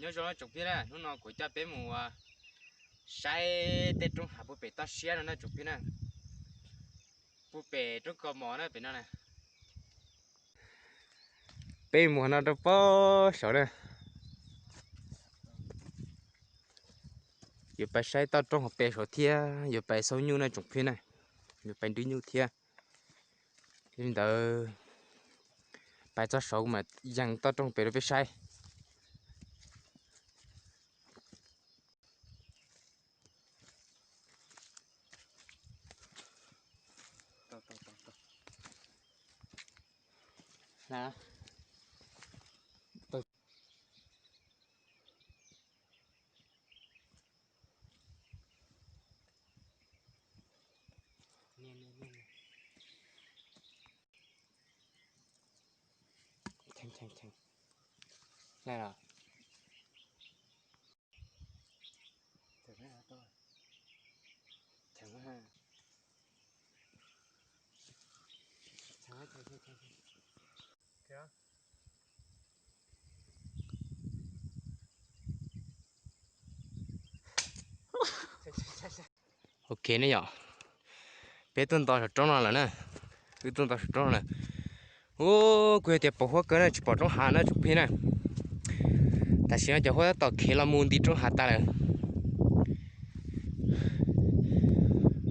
Nyob zoo tsoom phooj ywg na, hnub no kuv coj peb mus saib tej roob hav puag pem toj siab no na tsoom phooj ywg na. Puag pem roob kaus mom na pem no na. Peb mus no rau pem saud na. Yuav pais saib toj roob hauv pes saud thiab yuav pais xauj nyuj na tsoom phooj ywg na. Yuav pais nrhiav nyuj thiab. Yog li ntawd pais txog saud mas yees toj roob pem rau peb saib. Ok ne yom, peb tuaj nto saum roob no lawm na, wb tuaj nto saum roob no lawm. Ub, kuj yog tias pos huab kawg na, tsis pom roob hav na tsoom phooj ywg na. Tam sim no cov huab tab tom khiav los mus nti roob hav tas lawm.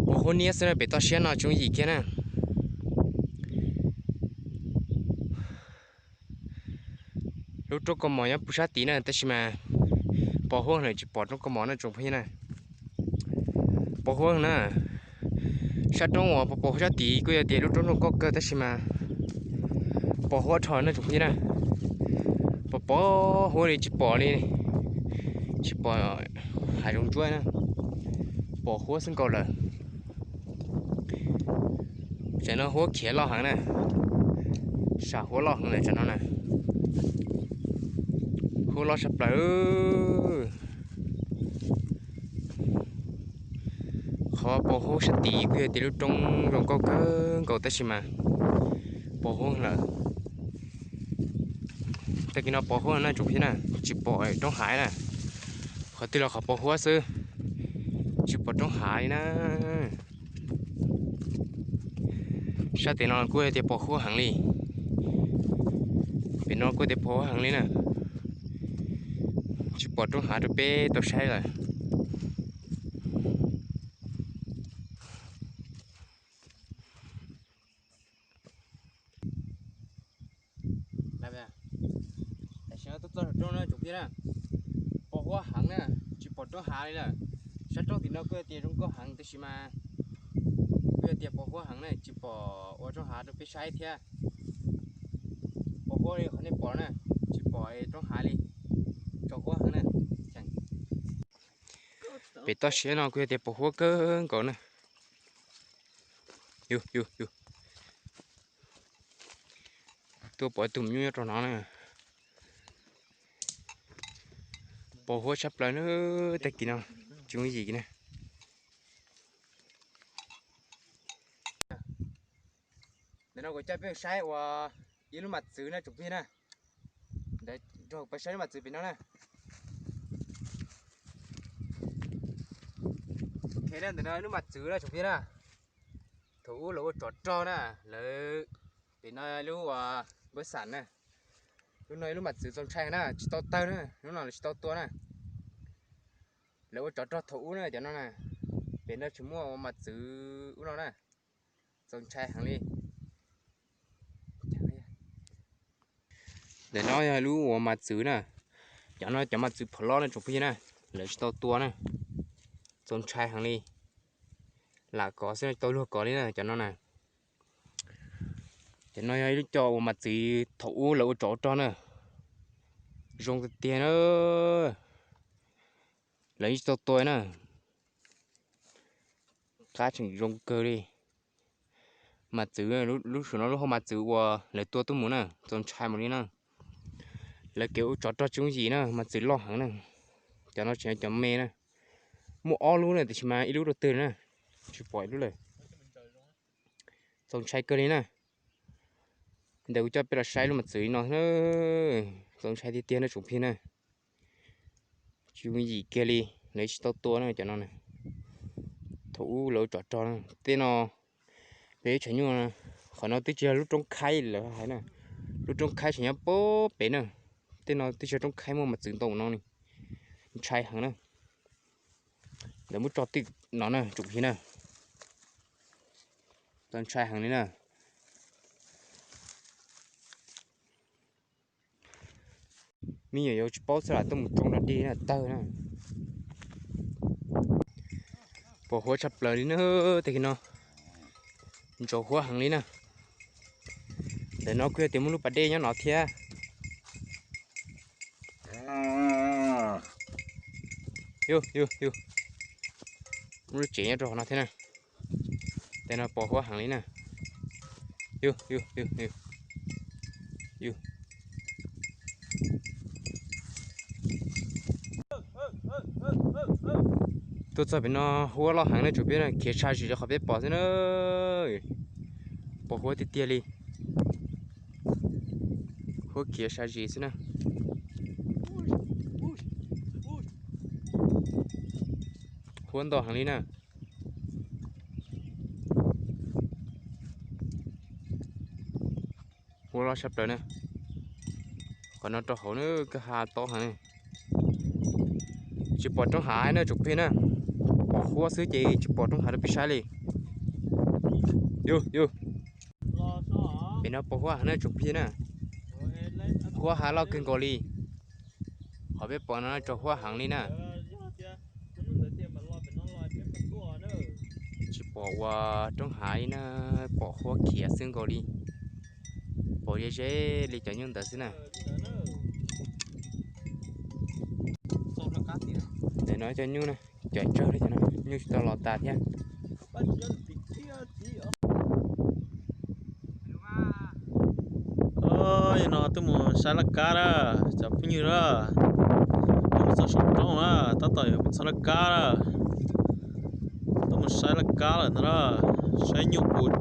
Pos huab niab xwb na, pem toj siab no tsis yooj yim kiag na. Lub roob kaus mom nyob puag sab tid na, tab sis mas pos huab lawm tsis pom roob kaus mom na tsoom phooj ywg na. Pos huab na, sab roob uas pos pos huab sab tid kuj yog tias lub roob zoo nkauj kawg tab sis mas pos huab dhau na tsoom phooj ywg na. Pos pos huab li tsis pom li, tsis pom hav zoov ntsuab na, pos huab xwb nkaus lawm. Tsam no huab khiav loj heev na, sam huab loj heev lawm tsam no na. Huab loj tshaj plaws. Qhov pos huab sab tid kuj yog tias lub roob zoo nkauj kawg nkaus tab sis mas pos huab lawm. Tag kis no pos huab na tsoom phooj ywg na, tsis pom roob hav na. Qhov twg los qhov pos huab xwb, tsis pom roob hav li na. Sab tim no kuj yog tias pos huab heev li. Pem no kuj tias pos huab heev li na. Tsis pom roob hav rau peb tau saib lawm. Tam sim no tuaj txog saum roob na tsoom phooj ywg na, pos huab heev na, tsis pom roob hav li lawm. Sab roob tim no kuj yog tias zoo nkauj heev tab sis mas kuj yog tias pos huab heev na, tsis pom ua roob hav rau peb saib thiab. Pos huab li qhov nej pom na, tsis pom roob hav li, tsaus huab heev na. Pem toj siab no kuj yog tias pos huab kawg nkaus na. Yus, yus, yus. Tuaj pom ib tug me nyuam nyob rau no na. Pos huab tshaj plaws na, tag kis no tsis yooj yim na. Ntawm no kuv coj peb saib ua ib lub mas txwv na tsoom phooj ywg na. Ntawd nrog peb saib lub mas txwv pem no na. Ok, ntawm no lub mas txwv na tsoom phooj ywg na. Thaum ub lawv ua tsov rog na, lawv pem no lub uas npawb xam na. Lub no ib lub mas txwv txaus ntshai na, tsis tau tawg na, lub no lawv tsis tau tua na. Lawv ua tsov rog thaum ub na cov no na. Pem no tsis muaj ua mas txwv ub no na. Txaus ntshai heev li. Ntawm no yog lub uas mas txwv na. Cov no cov mas txwv phom loj na tsoom phooj ywg na, lawv tsis tau tua na. Txaus ntshai heev li. Lam kov xwb tsis tau luag kov li na cov no na. Cov no yog ib lub co uas mas txwv thaum ub lawv ua tsov ua rog na. Zoo tiag tiag na. Lawv yeej tsis tau tua na. Qab tseem zoo kawg li. Mas txwv, lub saum no lub hauv mas txwv uas lawv tua tuaj mus na, txaus ntshai mus li na. Lawv kev ua tsov rog tsis yooj yim na, mas txwv loj heev na. Cov no tseem yog cov me na. Muaj ob lub na tiam sis mas ib lub rau twg na, tsis pom ib lub lawm. Txaus ntshai kawg li na. Ntawm kuv coj peb los saib lub mas txwv li no na. Txaus ntshai tiag tiag na tsoom phooj ywg na. Tsis muaj yim kiag li, lawv tsis tau tua na cov no na. Thaum ub lawv tsom rog na, tej no peb tshav nyuj, qhov no twb tsis yog lub roob khaib lawv hais na, lub roob khaib tseem nyob pem na. Tej no twb tsis yog roob khaib, muaj mas txwv ntau no li, ntshai heev na. Lawv muab tso twm no na tsoom phooj ywg na, txaus ntshai heev li na. Me nyuam yaus tsis paub xwb las tuaj mus tsoo dog dig na tawg na. Pos huab tshaj plaws li na, tag kis no ntsaus huab heev li na. Ntawm no kuj yog tias muaj lub pas dej nyob no thiab. Yus, yus, yus, muaj lub tsev nyob rau hauv no thiab na. Tej no pos huab heev li na. Yus, yus, yus, yus, yus. Tuaj txog pem no huab loj heev na tsoom phooj ywg na, khiav sab zis rau qhov peb pom xwb na. Pos huab tiag tiag li. Huab khiav sab zis xwb na. Huab ntau heev li na. Huab loj sab plaws na. Qhov no rau hauv na, kwj ha tob heev. Tsis pom roob hav na tsoom phooj ywg na, pom huab xwb ces tsis pom roob hav rau peb saib li. Yus, yus, pem no pos huab heev na tsoom phooj ywg na. Huab hav loj kawg nkaus li. Qhov peb pom no tsaus huab heev li na. Tsis pom ua roob hav li na, pom huab khiav xwb nkaus li. Pom ze ze li cov nyuj ntawd xwb na. Ntawm no cov nyuj na, cov tsawg li cov no, nyuj tsis tau los tas thiab. Yog no tuaj mus saib laj kab na, cov phooj ywg na, tuaj mus txog saum roob na, tab tom yuav mus txog laj kab na, tuaj mus saib laj kab lawm ntag na, saib nyuj puas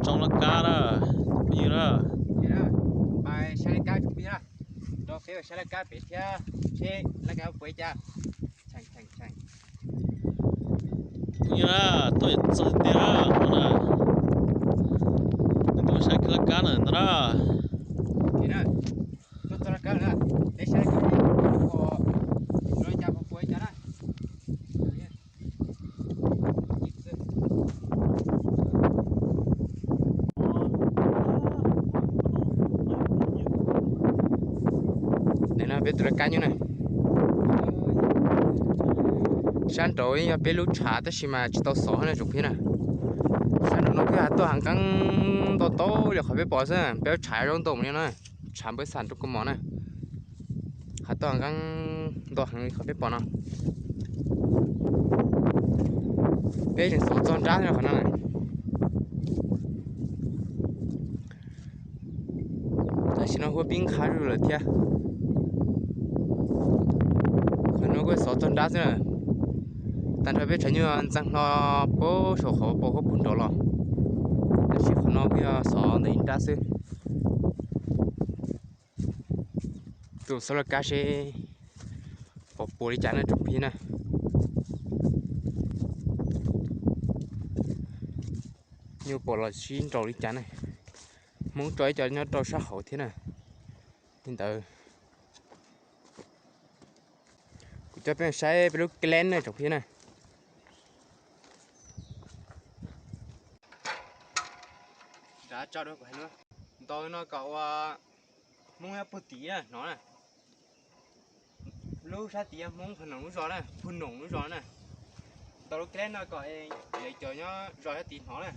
tsoo laj kab na, cov phooj ywg na. Saib laj kab tsoom phooj ywg na, nrog peb saib laj kab pem thiab, seb laj kab puas ib cas. Phooj ywg na, tuaj yuav txog tiag na, no na, tuaj mus saib laj kab na ntag na. Nim no peb tus laj kab nyob na. Sab nraud yog peb lub tshav tab sis mas tsis tau xov na tsoom phooj ywg na. Sab nraud no twb hav tuaj hav nqeeb ntau tau li qhov peb pom xwb, peb lub tshav zoo ntau mus li no, tshav npawb xam rau kua mom na. Hav tuaj hav nqeeb ntau heev li qhov peb pom no. Peb tseem xov txog nrab qhov no. Tam sim no huab pib nqha zuj zus lawm thiab. Qhov no kuj xov txog nrab xwb na. Tag nrho peb tshav nyuj ntxeev hlo puag saum qhov pos huab puag nraud los, tab sis qhov no kuj yog xov ntawm ib nrab xwb. Tuaj xauj laj kab seb pom puas li cas na tsoom phooj ywg na. Nyuj pom los sib nraus li cas na. Hmoob tso ib co nyob rau sab hauv thiab na. Li ntawd kuv coj peb saib peb lub kab na tsoom phooj ywg na. Ntaus no kom ua Hmoob nyob puag tim na hnov na. Lub sab tim Hmoob puag noom lub zos na, puag noom lub zos na. Ntaus lub kab no kom lawv cov nyob zos nyob tid hnov na.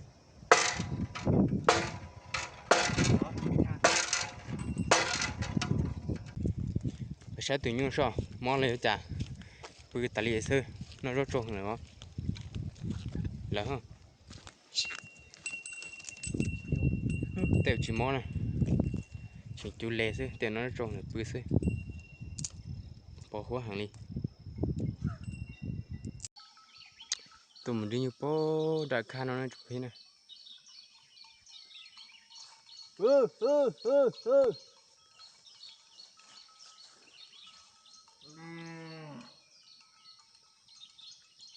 Saib tus nyuj soj mob li cas, pw tas li xwb, noj zaub tsaug lawm. Tej tsis mob na, tseem cuv le xwb, tej noj zaub tsaug lawm pw xwb. Pos huab heev li. Tuaj mus nrhiav nyuj puag nram khaj no na tsoom phooj ywg na.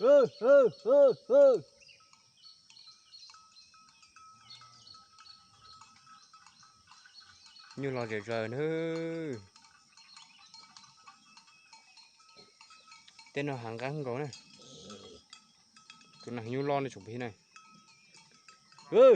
Nyuj los zom zaws na. Tej no hav nqeeb nkaus na. Tus neeg nyuj loj no tsoom phooj ywg na. Nyuj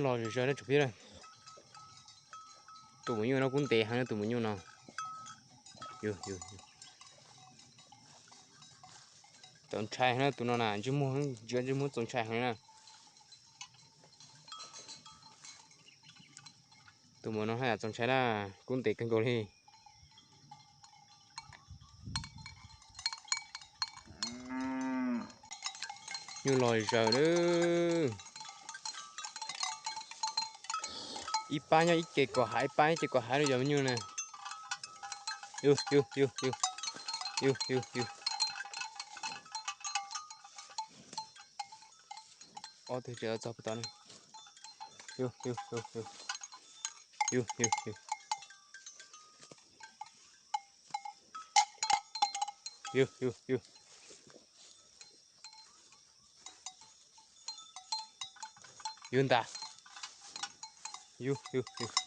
los zom zaws na tsoom phooj ywg na. Tus maum nyuj no kuj ntev heev na tus maum nyuj no. Txaus ntshai heev na tus no na, ntsej muag, ntsej muag txaus ntshai heev na. Tus maum no haj yam txaus ntshai na, kuj ntev kawg nkaus li. Nyuj los zaws na. Ib pab nyob ib ce kom hav, ib pab ib ce kom hav no yog me nyuj na. Ob tug tseem txog puag tom no. Yug ntag. Yug, yug, yug.